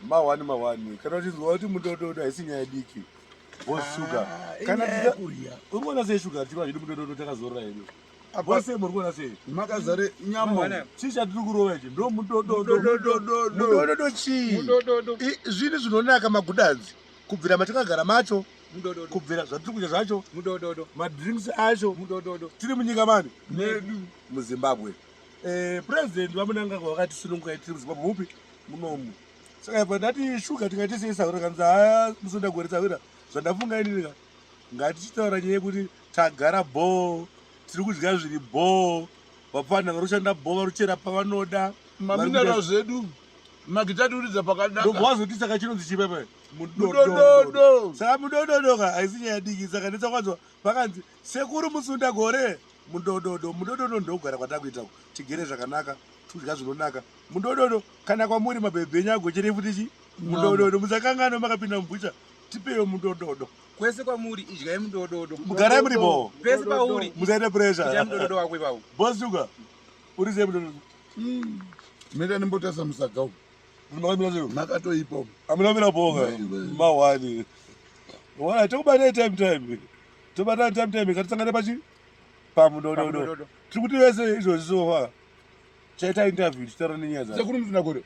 Mahwani mahwani kana uchinzwa kuti mudododo haisi nyaya diki. Boss Ah, sugar. Kana inyaya yekurya. uri kuona sei sugar tichirwa zvedu mudododo takazorora hedu. Boss sei muri kuona sei? Makazare nyama. Mahwani. Chii chatiri kurova ichi? Ndo mudododo. Mudododo. Mudododo chii? Mudododo. Zvinhu zvinonaka magudanzi kubvira matakagara macho Mudododo. kubvira zvatiri kudya zvacho Mudododo. madrinks acho Mudododo. tiri munyika mani Medu. muZimbabwe. President vaMnangagwa vakati sunungukai tiri muZimbabwe mupi munomu. Saka ibva ndati shuga tingaite sei sahwira kanzi haya musundagore sahwira zvandafunga inini ka ngatichitaura nyaya yekuti tagara bhoo tiri kudya zviri bhoo vapfana vari kushanda bhoo vari kuchera pavanoda Maminera zvedu. Magita tiuridza pakanaka. Ndobva wazoti saka chinonzi chipepe mudododo. Mudododo. Saka mudododo ka haisi nyaya diki saka ndetsakwanzwa pakanzi sekuru musundagore mudododo mudododo ndokugara kwatakuita tigere zvakanaka tudya zvinonaka mudododo kana kwamuri mabhebhi enyu agochere futi chi mudododo musakanganwa makapinda mubhucha tipewo mudododo Kwese kwamuri idyai mudododo. Mugarai muri bho. Pese pauri musaite pressure. Idyai mudododo wako ipapo. Boss sugar uri sei mudododo? Mira nimbotasa musaga umu. Makamira sei? Makatoipa umu. Amuna mira boka. Mahwani. Wala tokubatai time time. Tobatana time time ngatisangane pachi pamudododo. Pamudododo. Tiri kuti vese izvozvi sofa. Chaita interview tichitaura nenyaya dzacho. Sekuru Musundagore.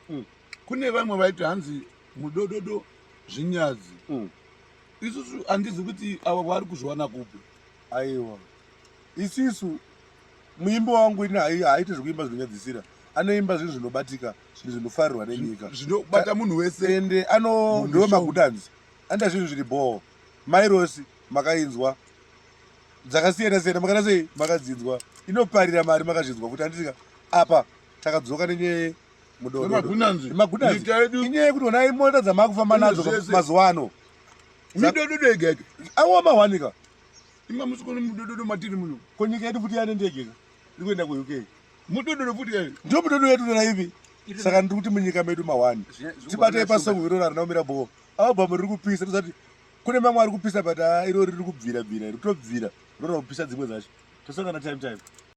Kune vamwe vaiti hanzi mudododo zvinyadzi. Isusu handizi kuti ava vari kuzviwana kupi. Aiwa. Isisu muimbi wangu ini haaiti zvekuimba zvinonyadzisira. Anoimba zvinhu zvinobatika, zvinhu zvinofarirwa nenyika. Zvinobata munhu wese. Ende ano Munhu ndiwo show. magudanzi. Anoita zvinhu zviri bhoo. Mairosi makainzwa. Dzakasiyana siyana makada sei makadzinzwa. Inoparira mari makazvinzwa kuti handitika apa takadzoka nenyaya mudododo. Magunanzi. Magunanzi. Nyika yedu. Inyaya yekuti onai mota dzamakufamba Ine nadzo zvese. mazuva ano. Midododo yega yega. Awa mawanika. Ima musikoni mudododo matiri muno. Ko nyika yedu futi yane ndege ka? Iri kuenda ku UK. Mudododo futi yai. Ndiyo mudododo yedu nona ipi. Saka ndiri kuti munyika medu mawani. Tibatei pasong iro rarina kumira bho. Album riri kupisa tozati kune mamwe ari kupisa but iro riri kubvira bvira iri kutobvira rora kupisa dzimwe dzacho. Tosangana time time.